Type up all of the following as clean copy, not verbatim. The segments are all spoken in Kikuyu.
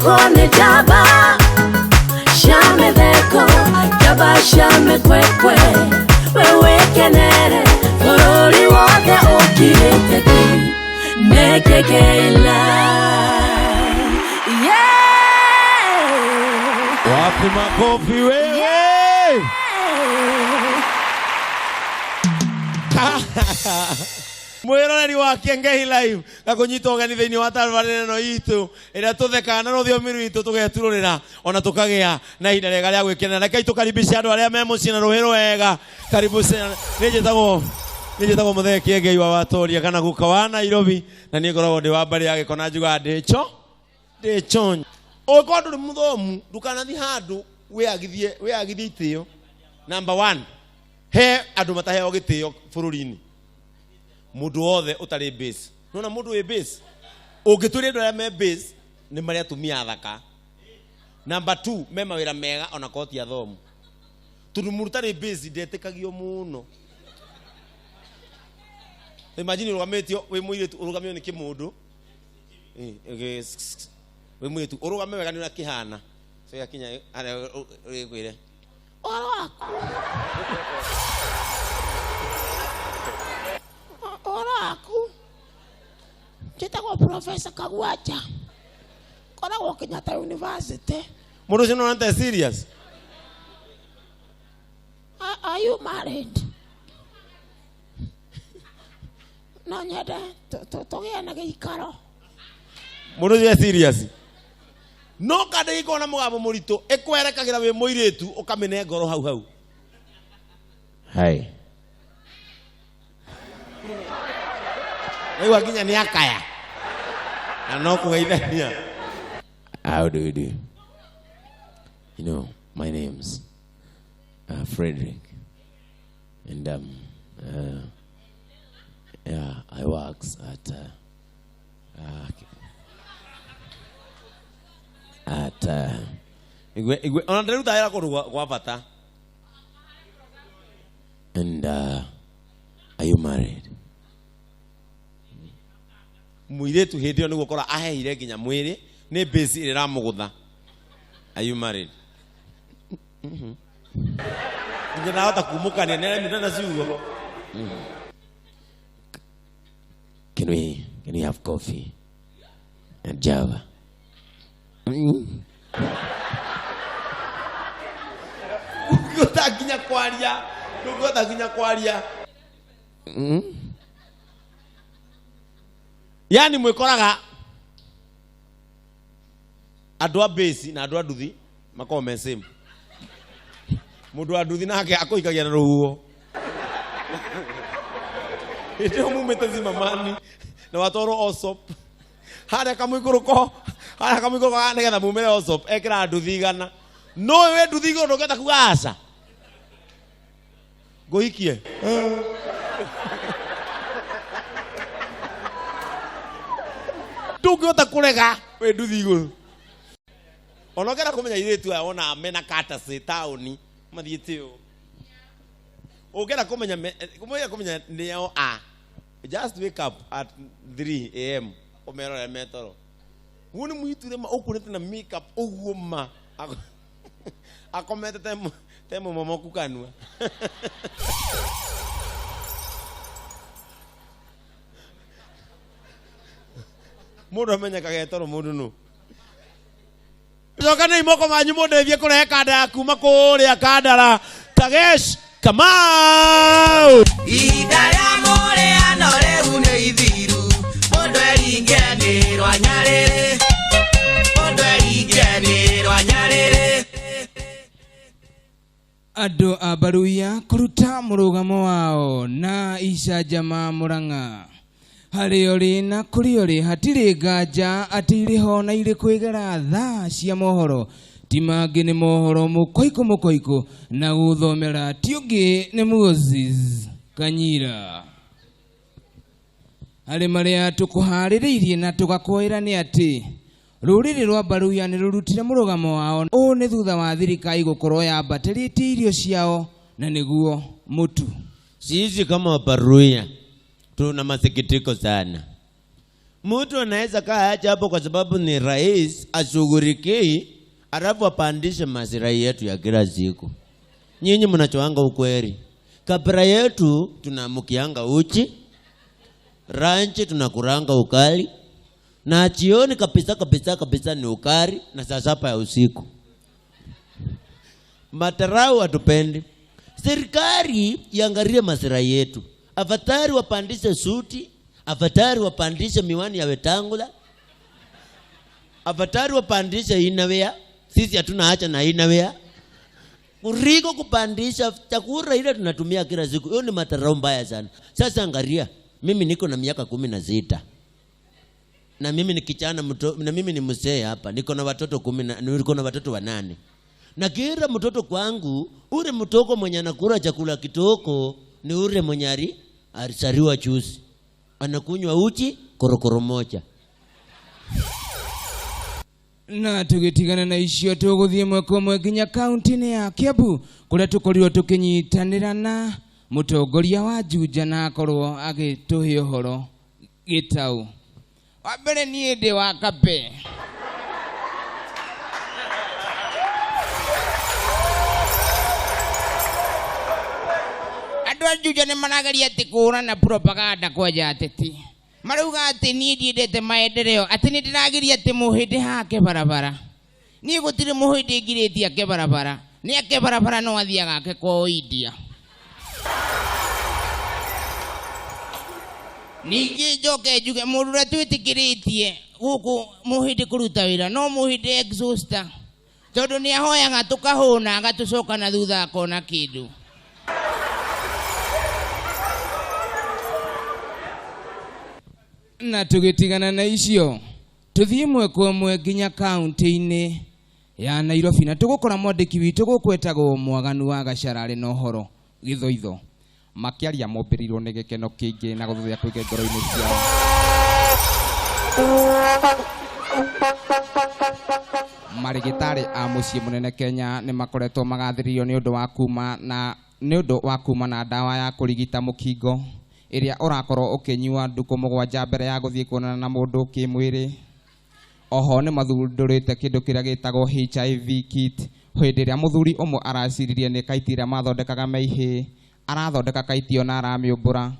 Gwĩkwo nĩ njamba cia mĩtheko, njamba cia mĩkwekwe. We wĩkenere bũrũri wothe ũkirĩte ki nĩ Kĩengei Live. Yeah! Wapi makofi wewe? Yeah! Mwiroreri wa Kĩengei Live gakũnyita ũgeni thĩinĩ wa tabarĩra ĩno itũ ĩrĩa tũthekaga na rũthiomi rwitũ tũgeturũrĩra ona tũkagĩa na ihinda rĩega rĩa gwĩkenera. Rekei tũkaribishe andũ arĩa me mũciĩ na rũhĩ rwega. Karibu sana. Niĩ njĩtagwo Mũthee Kĩengei wa Watoria kana guka wa Nairobi, na niĩ ngoragwo ndĩ wa mbarĩ ya gĩko na njugaga ndĩcho ndĩcho. Ũngĩkorwo ndũrĩ mũthomu, ndũkanathiĩ handũ wĩyagithie itĩo. Number one, he andũ mataheo gĩtĩo bũrũri-inĩ, mũndũ wothe ũtarĩ base. Nona mũndũ wĩ base, ũngĩtũria andũ arĩa me base nĩ marĩ atumia athaka. Number two, me mawĩra mega ona korwo ti athomu, tondũ mũndũ ũtarĩ base ndetĩkagio mũno. Imagine ũrũgamĩtio wĩ mũirĩtu, ũrũgamio nĩ kĩmũndũ, wĩ mũirĩtu ũrũgame wega nĩ ũrĩa kĩhana. So yakinya harĩa ũrĩkwĩre ũhoro waku, Ũhoro waku? Njĩtagwo Professor Kagwanja, ngoragwo Kenyatta University. Mũndũ ũcio nĩ nĩ serious. Are you married? No nyende tũgĩe na gĩikaro. Mũndũ ũcio e serious, no kanda gĩkorwo na mũgambo mũritũ ĩkwerekagĩra wĩ mũirĩtu ũkamĩne ngoro hau hau. Hai Aigua nginya nĩ akaya na no kũgeithania. How do you do? You know, my name's Frederick and yeah, I works at igwe igwe ona ndĩruta wĩra kũndũ kwa bata. And are you married? Mũirĩtu hĩndĩ ĩyo nĩguo kora aheire nginya mwĩrĩ nĩ base ĩrĩa ĩramũgũtha. Are you married? Nginya ndahota kumũkania nĩ aremita na ciugo. Can we have coffee and java? Ndũngĩhota nginya kwaria, ndũngĩhota nginya kwaria. Yani mwĩkoraga andũ a base na andũ a nduthi makoragwo me same. Mũndũ wa nduthi nake akũikagia na rũhuho hĩndĩ ĩyo mumĩte Zimmerman na watwarwo Osop harĩa kamũikũrũko, harĩa kamũikũrũko nĩgetha mumĩre Osop, ekĩraga nduthi 100. No wĩ nduthi igũrũ ndũngĩhota kuga aca ngũhikie. Ndũngĩhota kũrega wĩ nduthi igũrũ. Ona ũngĩenda kũmenya airĩtu aya wona mena katacĩ taũni mathiĩte ũũ, ũngĩenda kũmenya kũmenya nĩo a, just wake up at 3 a.m. ũmerore metoro wone mũirĩtu ũrĩa ũkũrĩte na makeup ũguo ma akomete te mũmomoku kanua. Mũndũ amenyekaga etoro mũndũ nũ. Cokanĩi moko manyu mũndeithie kũrehe kanda ya kuma kũrĩa Kandara, Tagesh Kamau. Ihinda rĩa mũrĩano rĩu nĩ ithiru, mũndũ eringe nĩ rwanyarĩrĩ, mũndũ eringe nĩ rwanyarĩrĩ. Andũ a Baruya kũruta mũrũgamo wao na icanjama Mũrang'a harĩ ũrĩ na kũrĩ ũrĩ hatirĩ nganja atĩ irĩ ho na irĩ kwĩgera thaa cia mohoro ti mangĩ nĩ mohoro mũkoikũ mũkoikũ na gũthomera ti ũngĩ nĩ Moses Kanyira. Harĩ marĩa tũkũharĩrĩirie na tũgakwĩra nĩ atĩ rũrĩrĩ rwa Baruya nĩ rũrutire mũrũgamo wao. Ũũ nĩ thutha wa thirikari gũkorwo yambatĩrĩtie irio ciao na nĩguo mũtu. Sisi kama Wabaruya tuna masikitiko sana. Mtu anaweza kaa acha hapo kwa sababu ni rais ashughulikii, alafu apandishe masilahi yetu ya kila siku. Nyinyi mnachoanga ukweli. Kabla yetu tunamukianga uchi, ranchi tunakuranga ukali, na jioni kabisa kabisa kabisa ni ukali na saa 7 ya usiku. Matarau hatupendi. Serikali iangalie masilahi yetu. Afadhali wapandishe suti, afadhali wapandishe miwani ya Wetangula, afadhali wapandishe inawea. Sisi hatuna haja na inawea. Kuliko kupandisha chakula ile tunatumia kila siku. Hiyo ni matarau mbaya sana. Sasa angalia, mimi niko na miaka 16. Na mimi ni kijana na mimi ni mzee hapa. Niko na watoto 10, niko na watoto 8. Na kila mtoto kwangu, ule mtoko mwenye anakula chakula kitoko ni ule mwenye alisariwa juzi. Anakunywa uji korokoro moja. Na tugitigana na icio tuguthie mweko mwe nginya kaunti-inĩ ya Kiambu kuria tukorirwo tukinyitanĩra na mũtongoria wa Juja na akorwo agĩtũhe ũhoro gĩtau. Wa mbere niĩ ndĩ wa Kabe. Andũ a Juja nĩ marageria atĩ kũhũrana propaganda kwanja ateti. Marauga atĩ niĩ ndiendete maendeleo, atĩ nĩ ndĩragiria atĩ mũhĩndĩ hake barabara. Niĩ gũtirĩ mũhĩndĩ ngirĩtie ake barabara. Nĩ ake barabara no athiaga ake kwao India. Ningĩ njoke njuge mũndũ ũrĩa twĩtĩkĩrĩtie gũkũ mũhĩndĩ kũruta wĩra no mũhĩndĩ exhauster. Tondũ nĩ ahoyaga tũkahũna agatũcoka na thutha akona kĩndũ. Na tugitigana na icio tuthie mweko mwe nginya kaunti-inĩ ya Nairobi na tugukora mwandĩki witũ gũkwetagwo Mwaganu wa Gacararĩ na ũhoro gĩthoitho. Makĩaria mombĩrĩirwo nĩ gĩkeno kĩingĩ na gũthuthia kũingĩ ngoro-inĩ ciao. Marĩgĩtarĩ a mũciĩ mũnene Kenya nĩ makoretwo magathĩrĩirio nĩ ũndũ wa kuma na nĩ ũndũ wa kuma na ndawa ya kũrigita mũkingo ĩrĩa ũrakorwo ũkĩnyua ndukũ 7 mbere ya gũthiĩ kuonana na mũndũ kĩmwĩrĩ. Oho nĩ mathundũrĩte kĩndũ kĩrĩa gĩtagwo HIV kit hĩndĩ ĩrĩa mũthuri ũmwe araciririe nĩ kaiti ĩrĩa mathondekaga meihĩ arathondeka kaiti ĩyo na aramĩũmbũra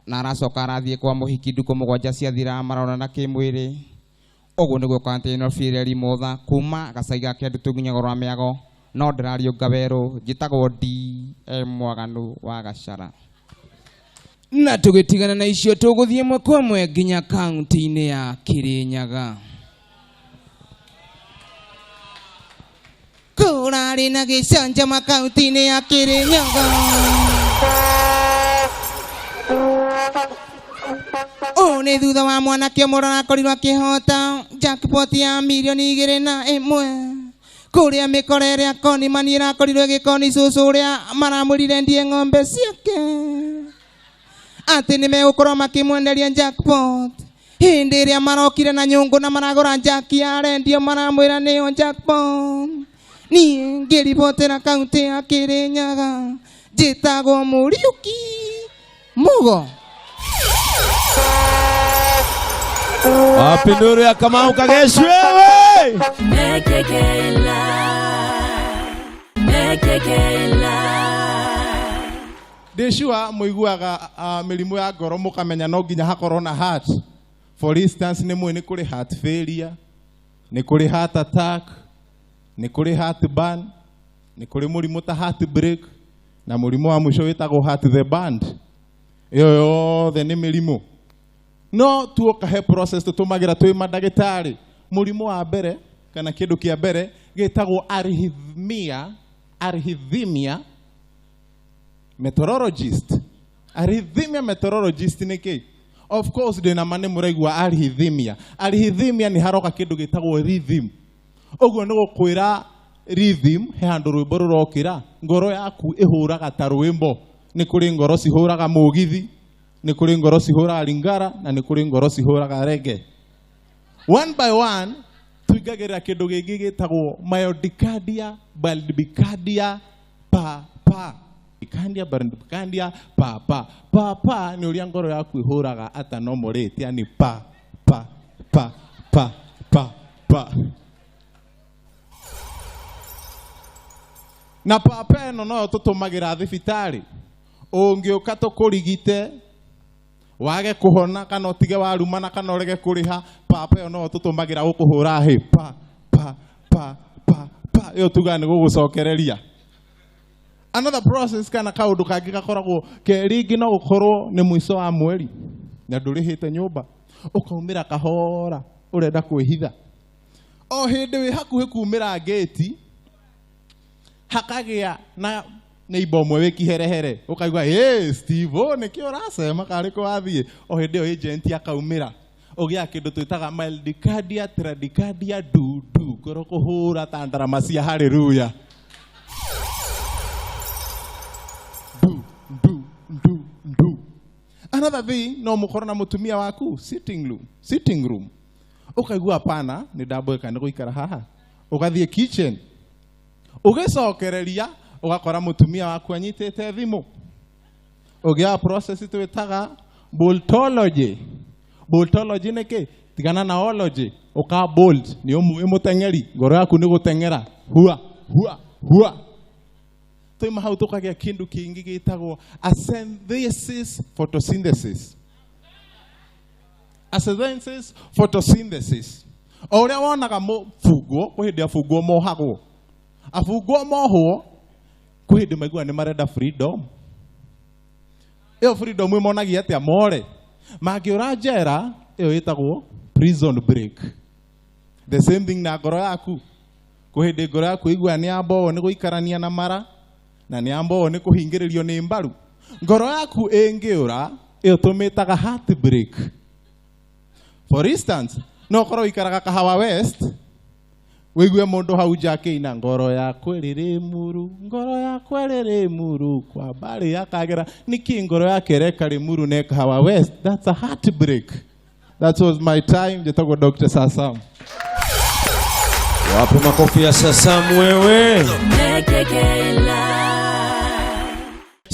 na aracoka arathiĩ kwa mũhiki ndukũ 7 ciathira maronana kĩmwĩrĩ. Ũguo nĩguo Container Fireri Motha kuma gacagi ga Kĩandutu nginya Goro wa Mĩago no ndĩrariũnga werũ njĩtagwo DM Mwaganu wa Gacara. Na tugitigana na icio tũgũthiĩ ĩmwe kwa ĩmwe nginya kaunti-inĩ ya Kirinyaga. Kũrarĩ na gĩcanjama kaunti-inĩ ya Kirinyaga. Ũũ nĩ thutha wa mwanake ũmwe ũrakorirwo akĩhota jackpot ya mirioni 2.1 kũrĩa mĩkora ĩrĩa konimani ĩrakorirwo ĩgĩkoni cũcũ ũrĩa maramwĩrire ndie ng'ombe ciake atĩ nĩ megũkorwo makĩmwenderia jackpot. Hĩndĩ ĩrĩa marokire na nyũngũ na maragũra jaki ya rendio maramwĩra nĩyo jackpot. Niĩ ngĩribotera kaunti ya Kirinyaga njĩtagwo Mũriũki Mugo. Wapi nuru ya Kamau Kageshi wewe? Ndĩcua mũiguaga mĩrimũ ya ngoro mũkamenya no nginya hakorwo na heart. For instance nĩ mũĩ nĩ kũrĩ heart failure, nĩ kũrĩ heart attack, nĩ kũrĩ heart burn, nĩ kũrĩ mũrimũ ta heart break na mũrimũ wa mũico wĩtagwo heart the band. Ĩyo yothe nĩ mĩrimũ. No tuoka he process tũtũmagĩra twĩ mandagĩtarĩ. Mũrimũ wa mbere kana kĩndũ kĩa mbere gĩtagwo arrhythmia, arrhythmia meteorologist. Arrhythmia meteorologist nĩ kĩ? Of course ndĩna ma nĩ mũraigua arrhythmia. Arrhythmia nĩ haroka kĩndũ gĩtagwo rhythm. Ũguo nĩ gũkwĩra rhythm he handũ rwĩmbo rũrokĩra ngoro yaku ĩhũraga ta rwĩmbo. Nĩ kũrĩ ngoro cihũraga mũgithi, nĩ kũrĩ ngoro cihũraga lingara na nĩ kũrĩ ngoro cihũraga reggae. One by one tuingagĩrĩra kĩndũ gĩngĩ gĩtagwo myocardia bradycardia pa pa. Candia bradycardia pa pa. Pa pa nĩ ũrĩa ngoro yaku ĩhũraga at a normal rate, yani pa pa. pa pa pa pa. Na papa ĩno noyo tũtũmagĩra thibitarĩ. Ũngĩũka tũkũrigite wage kũhona kana ũtige warumana kana ũrege kũrĩha, papa ĩyo noyo tũtũmagĩra gũkũhũra hĩ pa pa pa pa pa, ĩyo tugaga nĩ gũgũcokereria. Another process kana kaũndũ kangĩ gakoragwo ke rĩngĩ no gũkorwo nĩ mũico wa mweri na ndũrĩhĩte nyũmba, ũkaumĩra kahora ũrenda kwĩhitha. O hĩndĩ wĩ hakuhĩ kumĩra ngĩti, hakagĩa na neighbor ũmwe wĩ kĩherehere, ũkaigua ĩ Steve, ũ nĩkĩo ũracema karĩ kũ wathiĩ. O hĩndĩ ĩyo agent akaumĩra, ũgĩaga kĩndũ twĩtaga myocardia tachycardia du du, ngoro kũhũra ta ndarama cia haleluya, du du du du. Another thing, no mũkorwo na mũtumia waku sitting room, sitting room, ũkaigua hapana, nĩ ndamboeka nĩ gũikara haha, ũgathiĩ kitchen, ũgĩcokereria ũgakora mũtumia waku anyitĩte thimũ. Ũgĩaga process twĩtaga boltology. Boltology nĩ kĩ? Tigana na ology, ũka bolt, nĩ ũmũĩ mũteng'eri, ngoro yaku nĩ gũteng'era hua hua hua. Twauma hau tũkagĩa kĩndũ kĩngĩ gĩtagwo asynthesis photosynthesis. Asynthesis photosynthesis, o ũrĩa wonaga mũbungwo, kwĩ hĩndĩ abungwo mohagwo, abungwo mohwo kwĩ hĩndĩ maiguaga nĩ marenda freedom. Ĩyo freedom ĩmonagia atĩa? More mangĩũra njera, ĩyo ĩtagwo prison break. The same thing na ngoro yaku, kwĩ hĩndĩ ngoro yaku ĩiguaga nĩ yamboo nĩ gũikarania na mara na nĩ yamboo nĩ kũhingĩrĩrio nĩ mbaru. Ngoro yaku ĩngĩũra, ĩyo tũmĩtaga heart break. For instance, no ũkorwo ũikaraga Kahawa West, wĩigue mũndũ hau nja akĩina ngoro yakwa ĩrĩ Rĩmuru, ngoro yakwa ĩrĩ Rĩmuru kwa mbarĩ ya Kagera. Nĩkĩ ngoro yake ĩreka Rĩmuru na Kahawa West? That's a heart break. That was my time. Njĩtagwo Dr. Sasam. Wapi makofi ya Sasam wewe?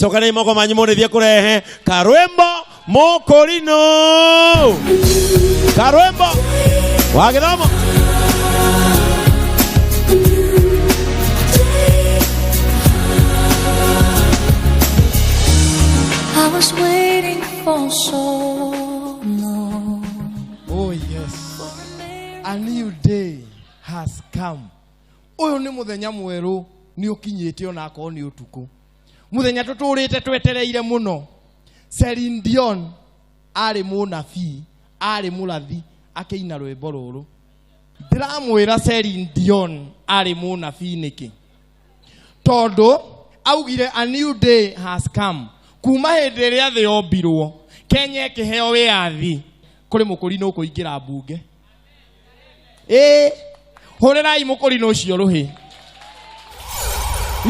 Cokanei moko manyu mũrĩthie kũrehe karwĩmbo mũkũrinũ, karwĩmbo wa gĩthomo. I was waiting for so long. Oh yes. A new day has come. Ũyũ nĩ mũthenya mwerũ nĩ ũkinyĩte ona akorwo nĩ ũtukũ. Mũthenya tũtũrĩte twetereire mũno. Celine Dion arĩ mũnabii, arĩ mũrathi akĩina rwĩmbo rũrũ. Ndĩramwĩra Celine Dion arĩ mũnabii nĩkĩ? Tondũ augire a new day has come. Kuma hĩndĩ ĩrĩa thĩ yombirwo, Kenya ĩkĩheo wĩyathi, kũrĩ mũkũrinũ ũkũingĩra mbunge. Ĩĩ, hũrĩrai mũkũrinũ ũcio rũhĩ.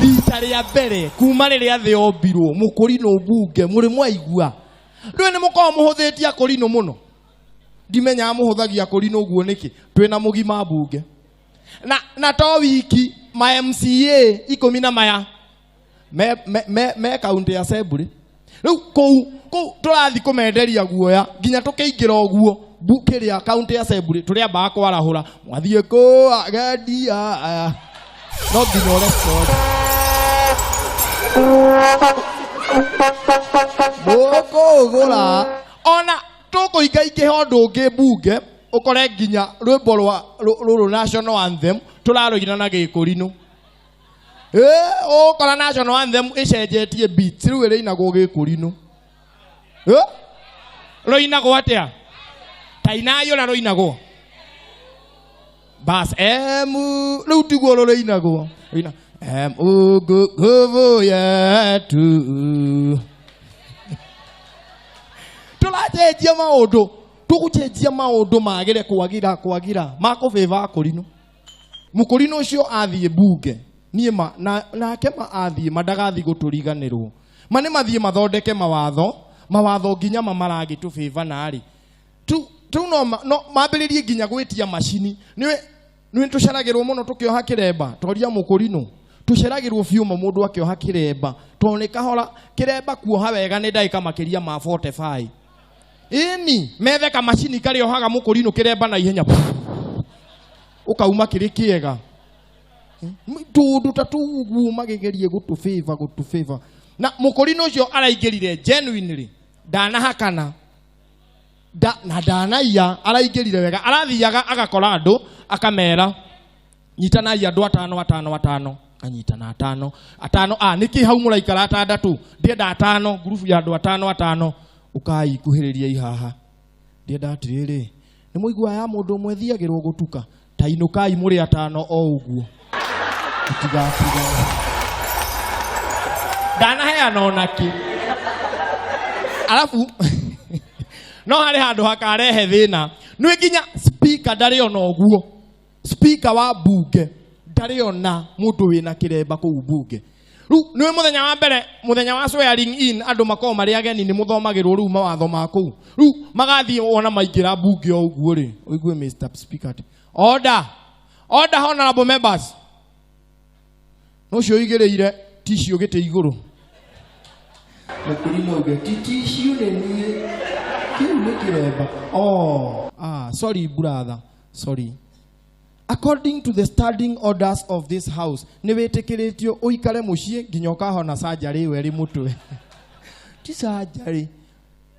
Rita rĩa mbere kuma rĩrĩa thĩ yombirwo, mũkũrinũ mbunge, mũrĩ mwaigua? Ndũĩ nĩ mũkoragwo mũhũthĩtie akũrinũ mũno. Ndimenyaga mũhũthagia akũrinũ ũguo nĩkĩ? Twĩna mũgima mbunge. Na to wiki ma MCA 10 na maya me county assembly. Rĩu kũu tũrathiĩ kũmenderia guoya nginya tũkĩingĩra ũguo kĩrĩa county assembly tũrĩambaga kwarahũra mwathiĩ kũ agendia aya, no nginya ũrecord mũkũgũra ona tũkũingaingĩha ũndũ ũngĩ mbunge ũkore nginya rwĩmbo rwa rũrũ national anthem tũrarũina na gĩkũrinũ. Ũkora national anthem ĩcenjetie beats rĩu ĩrĩinagwo gĩkũrinũ. Rũinagwo atĩa? Ta inai ũrĩa rũinagwo. Bas M rĩu tiguo rũrĩinagwo. Rũina M nguvu yetu. Tũracenjia maũndũ, tũgũcenjia maũndũ magĩre kwagira kwagira makũbĩba akũrinũ. Mũkũrinũ ũcio athiĩ mbunge, niĩ ma, na, nake ma athiĩ ma ndagathiĩ gũtũriganĩrwo. Ma nĩ mathiĩ mathondeke mawatho, mawatho nginya ma maragĩtũbĩba narĩ. Tu no, no mambĩrĩrie nginya gwĩtia macini. Nĩwe tũceragĩrwo mũno tũkĩoha kĩremba, toria mũkũrinũ. Tũceragĩrwo biũ ma mũndũ akĩoha kĩremba, tondũ nĩ kahora kĩremba kuoha wega nĩ ndagĩka makĩria ma 45. Ĩni methe kamacini karĩa ohaga mũkũrinũ kĩremba na ihenya ũkauma kĩrĩ kĩega. Tũndũ ta tũu ũguo magĩgerie gũtũfavor gũtũfavor. Na mũkũrinũ ũcio araingĩrire genuinely ndanahakana na ndanaiya, araingĩrire wega, arathiaga agakora andũ akamera nyitanai andũ atano atano atano, anyitana atano atano, a nĩkĩ hau mũraikara atandatũ, ndienda atano, ngurubu ya andũ atano atano, ũkai kuhĩrĩria haha, ndienda atĩrĩrĩ, nĩ mũigua ya mũndũ ũmwe thiagĩrwo gũtuka, ta inũkai mũrĩ atano o ũguo, mũtigatigane. Ndanaheana ona kĩ. Alafu no harĩ handũ hakarehe thĩna, nĩ nginya speaker ndarĩ ona ũguo, speaker wa bunge ndarĩ ona mũndũ wĩna kĩremba kũu bunge. Rĩu nĩ mũthenya wa mbere, mũthenya wa swearing in, andũ makoragwo marĩ ageni, nĩ mũthomagĩrwo rĩu mawatho ma kũu. Rĩu magathiĩ wona maingĩra bunge o ũguo rĩ, ũigue Mr. Speaker atĩ order, order honorable members. No ũcio ũigĩrĩire tissue gĩtĩ igũrũ. Mũkũrinũ auge ti tissue nĩ niĩ, kĩu nĩ kĩremba. Oh, sorry brother, sorry. According to the standing orders of this house, nĩ wĩtĩkĩrĩtio ũikare mũciĩ nginya ũkahona surgery ĩyo ĩrĩ mũtwe. Ti surgery.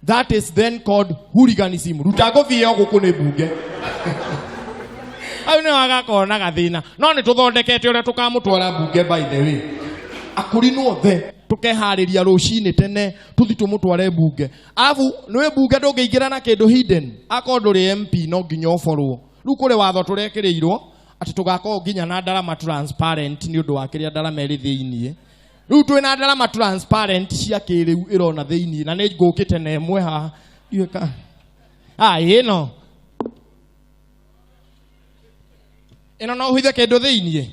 That is then called hooliganism. Ruta ngũbia ĩyo gũkũ nĩ mbunge. Hau nĩho hagakorwo na gathĩna. No nĩ tũthondekete ũrĩa tũkamũtwara mbunge by the way. Akũrinũ othe tũkeharĩria rũcinĩ tene tũthi tũmũtware mbunge. Arabu nĩ mbunge ndũngĩingĩra na kĩndũ hidden. Akorwo ndũrĩ MP no nginya ũborwo. Rĩu kũrĩ watho tũrekĩrĩirwo atĩ tũgakorwo nginya na ndarama transparent nĩ ũndũ wa kĩrĩa ndarama ĩrĩ thĩiniĩ. Rĩu twĩna ndarama transparent cia kĩrĩu ĩrona thĩiniĩ na nĩ ngũkĩte na ĩmwe haha. Ndiũĩ ka- Ah, ĩno. Ĩno no ũhithe kĩndũ thĩiniĩ.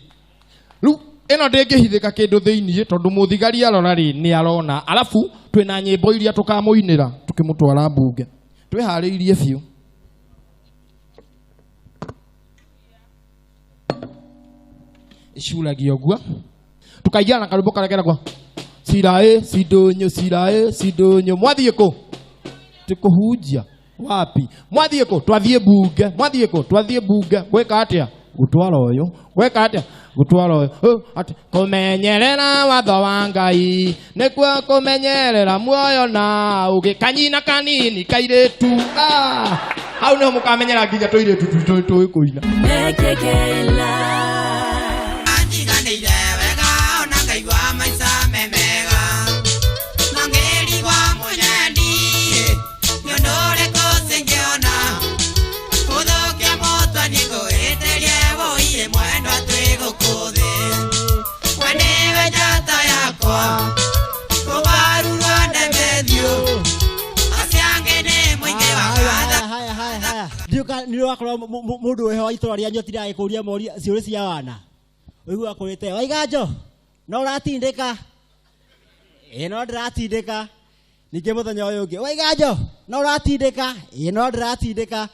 Rĩu ĩno ndĩngĩhithĩka kĩndũ thĩiniĩ tondũ mũthigari arora rĩ nĩ arona. Arabu twĩna nyĩmbo iria tũkamũinĩra tũkĩmũtwara mbunge. Twĩharĩirie biũ. Icuragia ũguo. Tukaigĩra na karwĩmbo karĩa keragwo ciraĩ cindũnyũ ciraĩ cindũnyũ. Mwathiĩ kũ? Ti kũhunjia. Wapi? Mwathiĩ kũ? Twathiĩ mbunge. Mwathiĩ kũ? Twathiĩ mbunge. Gwĩka atĩa? Gũtwara ũyũ. Gwĩka atĩa? Gũtwara ũyũ. Atĩ kũmenyerera watho wa Ngai nĩkuo kũmenyerera muoyo na ũgĩ. Kanyina kanini kairĩtu. Hau nĩho mũkamenyera nginya tũirĩtu twitũ tũĩ kũina. Anjiganĩire wega ona ngaigua maica me mega. No ngĩrigwo mũnyendi, nĩ ũndũ ũrĩkũ cingĩona? Gũthũkia mũtwe nĩngũhĩtĩrie wũiye mwendwa twĩ gũkũ thĩ. We nĩwe njata yakwa, kũgarũrwo ndemethio. Acio angĩ nĩ mũingĩ wa ngatha. Haya, haya, haya. Ndiũka nĩ ũrakorwo mũndũ wĩho wa itũra rĩanyu atindaga agĩkũria moria ciũria cia wana. Ũiguaga akwĩrĩte, Waiganjo, no ũratindĩka? Ĩĩ no ndĩratindĩka. Ningĩ mũthenya ũyũ ũngĩ, Waiganjo, no ũratindĩka? Ĩĩ no ndĩratindĩka.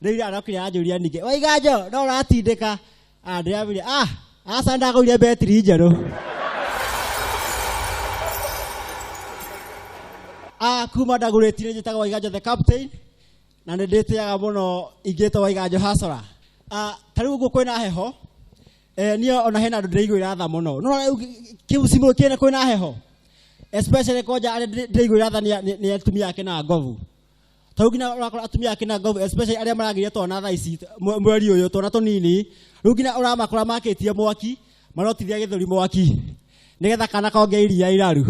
Rĩu arokire anjũria ningĩ, Waiganjo, no ũratindĩka? Ah, ndĩramwĩrire, ah, aca ndagũrire betiri njerũ. Ah, kuma ndagũrĩtire njĩtagwo Waiganjo the captain, na nĩ ndĩtĩaga mũno ingĩtwo Waiganjo Hasora. Ah, ta rĩu ũguo kwĩna heho, niĩ ona hena andũ ndĩraiguĩra tha mũno. No rĩu kĩu kĩna kwĩna heho. Especially kwanja arĩa ndĩraiguĩra tha nĩ atumia ake na ngobu. Tondũ nginya ũrakora atumia ake na ngobu, especially arĩa maragĩria twana thaa ici, mweri ũyũ, twana tũnini. Rĩu nginya ũramakora makĩtie mwaki, marotithia gĩthũri mwaki, nĩgetha kana konge iria iraru.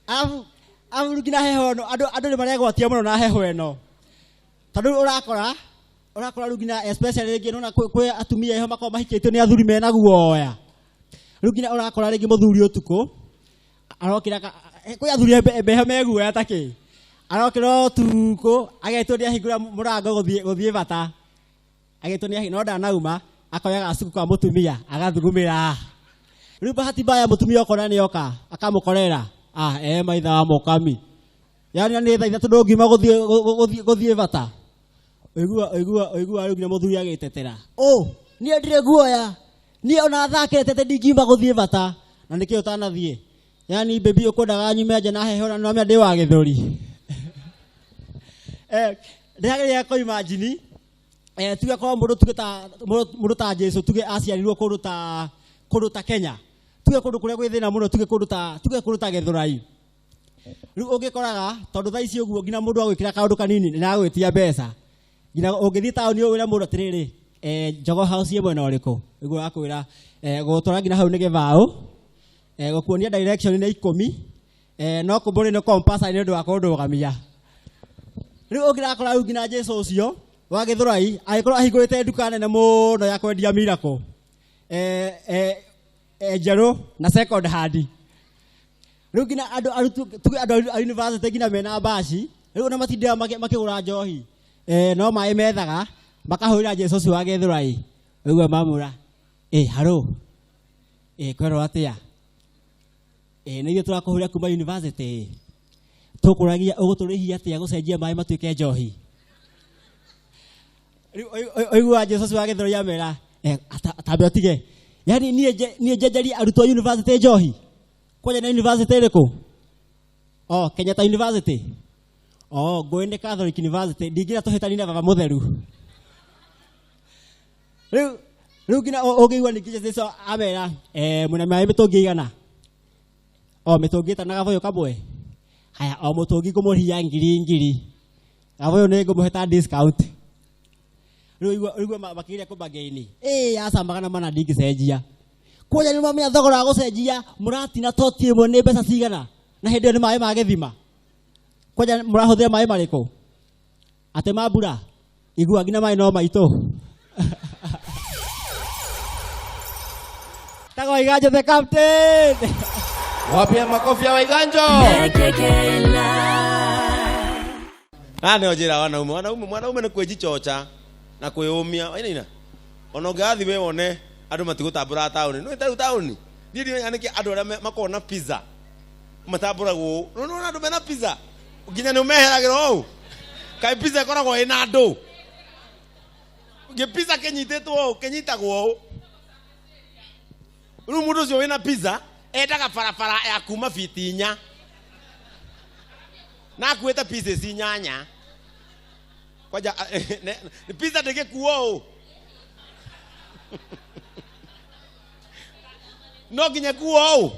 Arabu, arabu rĩu nginya heho ĩno, andũ nĩ maregwatia mũno na heho ĩno. Tondũ rĩu ũrakora rĩu nginya especially rĩngĩ nĩwona kwĩ atumia eho makoragwo mahikĩtio nĩ athuri mena guoya. Rĩu nginya ũrakora rĩngĩ mũthuri ũtukũ, arokĩra kwĩ athuri meho me guoya ta kĩ. Arokĩra ũtukũ, agetwo nĩ ahingũra mũrango gũthiĩ bata. Agetwo nĩ no ndanauma, akoya gacuku ka mũtumia, agathugumĩra. Rĩu bahati mbaya mũtumia okona nĩ oka, akamũkorera. Ah, maitha wa mũkami. Yaani nĩ thaa ithatũ ndũngiuma gũthiĩ bata. Ũigua rĩu nginya mũthuri agĩtetera. Ũ, niĩ ndirĩ guoya. Niĩ ona thaa kĩrĩa tete ndingiuma gũthiĩ bata. Na nĩkĩ ũtanathiĩ? Yani baby ũkwendaga nyume nja na heho na nĩwamenya ndĩ wa gĩthũri. Ndĩrageria kũ imagine tuge korwo mũndũ tuge ta mũndũ ta Jesu tuge aciarirwo kũndũ ta Kenya. Tuge kũndũ kũrĩa gwĩ thĩna mũno tuge kũndũ ta Gĩthũrai. Rĩu ũngĩkoraga tondũ thaa ici ũguo nginya mũndũ agwĩkĩra kaũndũ kanini nĩ agwĩtia mbeca. Nginya ũngĩthiĩ taũni ũwĩre mũndũ atĩrĩrĩ Jogoo House ĩ mwena ũrĩkũ? Nĩguo akwĩra gũtwara nginya hau nĩ gĩbaũ. Gũkuonia direction nĩ 10 no kũmbũrĩ nĩ compass nĩ ũndũ wa kũndũgamia. Rĩu ũngĩrakora rĩu nginya Jesu ũcio wa Gĩthũrai agĩkorwo ahingũrĩte nduka nene mũno ya kwendia miracle njerũ na second hand. Rĩu nginya andũ arutwo tuge andũ a university nginya mena mbaci rĩu ona matindaga makĩgũra njohi no maĩ methaga makahũrĩra Jesu ũcio wa Gĩthũrai. Ũguo mamũra haro kwerwo atĩa nĩ ithuĩ tũrakũhũrĩra kuma university tũkũragia ũgũtũrĩhia atĩa gũcenjia maĩ matuĩke njohi. Rĩu ũiguaga Jesu ũcio wa Gĩthũrai amera atambe ũtige yani niĩ njenjerie arutwo a university njohi. Kwanja nĩ university ĩrĩkũ? Oh, Kenyatta University. Oh, ngũĩ nĩ Catholic University. Ndingĩra tũhĩtani na baba mũtheru. Rĩu nginya ũngĩigua ningĩ Jesu amera mwĩna maĩ mĩtũngi igana? O mĩtũngi ĩtano na gabũyũ kamwe. Haya, o mũtũngi ngũmũrĩhia ngiri ngiri. Gabũyũ nĩ ngũmũhe ta discount. Rĩu ũigua makĩgeria kũbargain. Aca 400 ndingĩcenjia. Kwanja nĩ mamenya thogora wa gũcenjia mũratina toti ĩmwe nĩ mbeca cigana na hĩndĩ ĩyo nĩ maĩ ma gĩthima. Kwanja mũrahũthĩra maĩ marĩkũ? Atĩ ma mbura? Igua nginya maĩ no maitũ. Tago Waiganjo the captain. Wapia makofi ya Waiganjo. Na nĩo njĩra wanaume, wanaume, mwanaume nĩ kwĩjichocha na kwĩyũmia. Wainaina. Ona ũngĩgathiĩ we wone andũ matigũtambũra taũni. Nĩ tarĩu taũni. Niĩ ndimenyaga nĩkĩ andũ arĩa makoragwo na pizza matambũragwo ũũ. Nĩ ũrona andũ mena pizza nginya nĩ ũmeheragĩra ũũ. Kaĩ pizza ĩkoragwo ĩna andũ. Gĩ pizza kĩnyitĩtwo ũũ, kĩnyitagwo ũũ. Rĩu mũndũ ũcio wĩna pizza endaga barabara ya kuma fiti 4. Na akuĩte pieces 8. Kwanja pizza ndĩgĩkuo ũũ. No nginya kuo ũũ.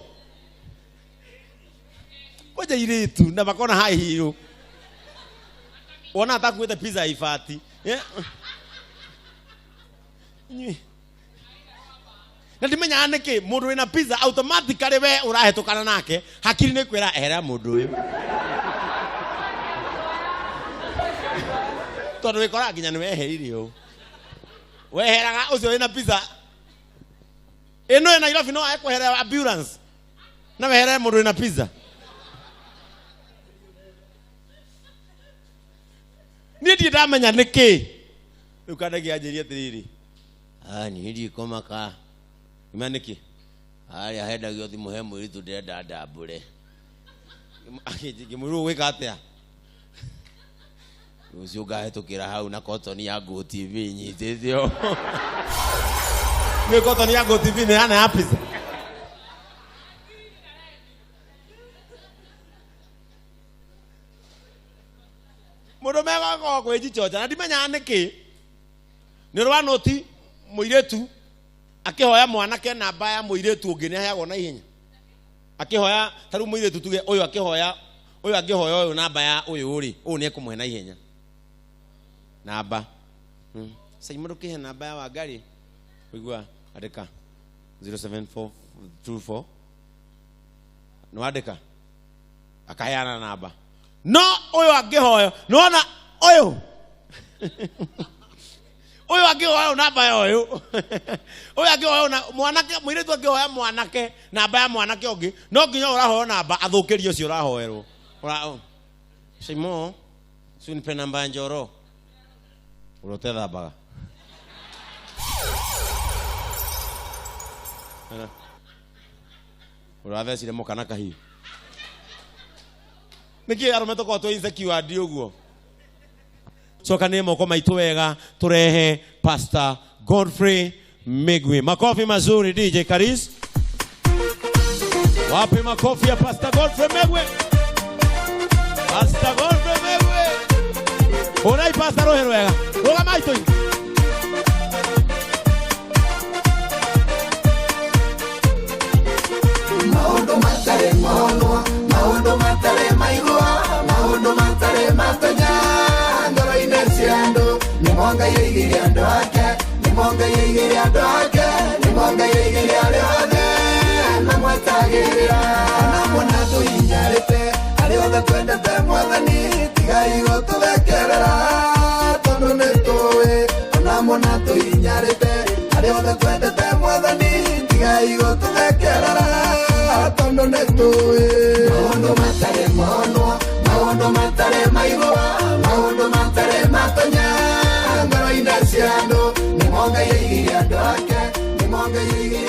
Kwanja irĩtu na makona high heel. Wona atakuĩte pizza ibati. Na ndimenyaga nĩkĩ mũndũ wĩna pizza automatically we ũrahĩtũkana nake hakiri nĩ kwĩra ehera mũndũ ũyũ. Tondũ wĩkoraga nginya nĩ weherire ũũ. Weheraga ũcio wĩna pizza. Ĩno ĩ Nairobi no ekweherera ambulance. Na weherere mũndũ wĩna pizza. Niĩ ndirĩ ndamenya nĩkĩ. Rĩu kandagi anjĩrie atĩrĩrĩ. Niĩ ndikũmaka. Ima nĩkĩ? Harĩa hendagio thimũ he mũirĩtu ndĩrenda ndambũre. Ngĩmwĩrwo ũgwĩka atĩa? Rũciũ ngahĩtũkĩra hau na kotoni ya Go TV nyitĩte ũũ. Nĩ kotoni ya Go TV nĩ hana ya pizza. Mũndũ megakorwo kwĩjichocha na ndimenyaga nĩkĩ. Nĩ ũrĩ wa noti mũirĩtu akĩhoya mwanake namba ya mũirĩtu ũngĩ nĩ aheagwo na ihenya. Akĩhoya ta rĩu mũirĩtu tuge ũyũ akĩhoya ũyũ angĩhoya ũyũ namba ya ũyũ rĩ, ũyũ nĩ ekũmũhe na ihenya. Namba. Sasa mũndũ kĩhe namba ya Wangari. Ũigua andĩka 07424. Nĩ wandĩka? Akaheana namba. No ũyũ angĩhoya, nĩwona ũyũ. Ũyũ angĩhoya namba ya ũyũ. Ũyũ angĩhoya na mwanake, mũirĩtu angĩhoya mwanake namba ya mwanake ũngĩ, no nginya ũrahoya namba athũkĩrie ũcio ũrahoerwo. Simo, si unipe namba ya Njoro. Ũrĩa ũtethambaga. Ũrathecire mũka na kahiũ. Nĩkĩ arũme tũkoragwo twĩ insecure andi ũguo? Cokanie moko maitũ wega tũrehe Pastor Godfrey Migwi. Makofi mazuri DJ Karis. Wape makofi ya Pastor Godfrey Megwe. Pastor Godfrey Megwe. Urai Pastor rohe rwega. Rũgama itũ. Maũndũ matarĩ monwo, maũndũ matarĩ maigua, maũndũ matarĩ matonya ngoro-inĩ cia andũ. Nĩmo Ngai aigĩire andũ ake, nĩmo Ngai aigĩire andũ ake, nĩmo Ngai aigĩire arĩa othe mamwetagĩrĩra. Ona mwana tũhinyarĩte, arĩa othe twendete Mwathani, tigai gũtũthekerera tondũ nĩtũĩ. Ona mwana tũhinyarĩte, arĩa othe twendete Mwathani, tigai gũtũthekerera tondũ nĩtũĩ. Maũndũ matarĩ monwo, maũndũ matarĩ maigua, maũndũ matarĩ matonya ngoro-inĩ cia andũ. Nĩmo Ngai aigĩire andũ ake, nĩmo Ngai aigĩire